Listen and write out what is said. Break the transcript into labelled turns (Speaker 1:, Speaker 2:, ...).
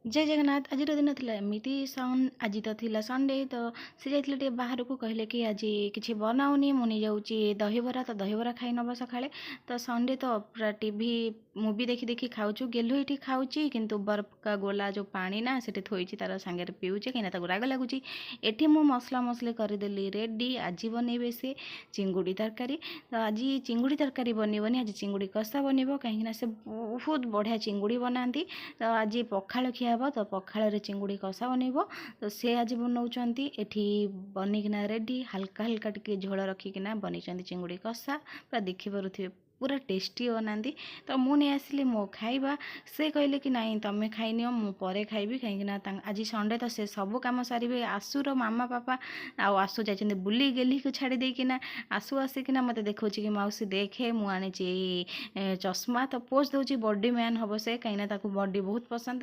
Speaker 1: ଜୟ ଜଗନ୍ନାଥ। ଆଜିର ଦିନ ଥିଲା ଏମିତି ଆଜି ତ ଥିଲା ସଣ୍ଡେ। ତ ସେ ଯାଇଥିଲେ ଟିକେ ବାହାରକୁ। କହିଲେ କି ଆଜି କିଛି ବନାଉନି, ମୁଁ ନେଇଯାଉଛି ଦହିବରା, ତ ଦହିବରା ଖାଇ ନେବ ସକାଳେ। ତ ସଣ୍ଡେ ତ ପୁରା ଟିଭି ମୁଭି ଦେଖି ଦେଖି ଖାଉଛୁ। ଗେଲୁ ଏଇଠି ଖାଉଛି, କିନ୍ତୁ ବରଫ କା ଗୋଲା ଯେଉଁ ପାଣି ନା ସେଠି ଥୋଇଛି, ତାର ସାଙ୍ଗରେ ପିଉଛି, କାହିଁକିନା ତାକୁ ରାଗ ଲାଗୁଛି। ଏଠି ମୁଁ ମସଲା ମସଲି କରିଦେଲି ରେଡ଼ି। ଆଜି ବନେଇବେ ସେ ଚିଙ୍ଗୁଡ଼ି ତରକାରୀ। ତ ଆଜି ଚିଙ୍ଗୁଡ଼ି ତରକାରୀ ବନିବନି, ଆଜି ଚିଙ୍ଗୁଡ଼ି କଷା ବନିବ, କାହିଁକିନା ସେ ବହୁତ ବଢ଼ିଆ ଚିଙ୍ଗୁଡ଼ି ବନାନ୍ତି। ତ ଆଜି ପଖାଳ ଖିଆ ହେବ, ତ ପଖାଳରେ ଚିଙ୍ଗୁଡ଼ି କଷା ବନିବ, ତ ସେ ଆଜି ବନାଉଛନ୍ତି। ଏଠି ବନିକିନା ରେଡ଼ି। ହାଲକା ହାଲକା ଟିକେ ଝୋଳ ରଖିକିନା ବନେଇଛନ୍ତି ଚିଙ୍ଗୁଡ଼ି କଷା। ପୁରା ଦେଖିପାରୁଥିବେ, ପୁରା ଟେଷ୍ଟି ବନାନ୍ତି। ତ ମୁଁ ନେଇ ଆସିଲି ମୋ ଖାଇବା। ସେ କହିଲେ କି ନାଇଁ, ତମେ ଖାଇନିଅ, ମୁଁ ପରେ ଖାଇବି, କାହିଁକିନା ଆଜି ସଣ୍ଡେ, ତ ସେ ସବୁ କାମ ସାରିବେ। ଆସୁର ମାମା ପାପା ଆଉ ଆସୁ ଯାଇଛନ୍ତି ବୁଲି ଗେଲିକୁ ଛାଡ଼ି ଦେଇକିନା। ଆସୁ ଆସିକିନା ମୋତେ ଦେଖାଉଛି କି ମାଉସୀ ଦେଖେ, ମୁଁ ଆଣିଛି ଏଇ ଚଷମା। ତ ପୋଜ୍ ଦେଉଛି, ବଡି ମ୍ୟାନ୍ ହେବ ସେ, କାହିଁକିନା ତାକୁ ବଡି ବହୁତ ପସନ୍ଦ।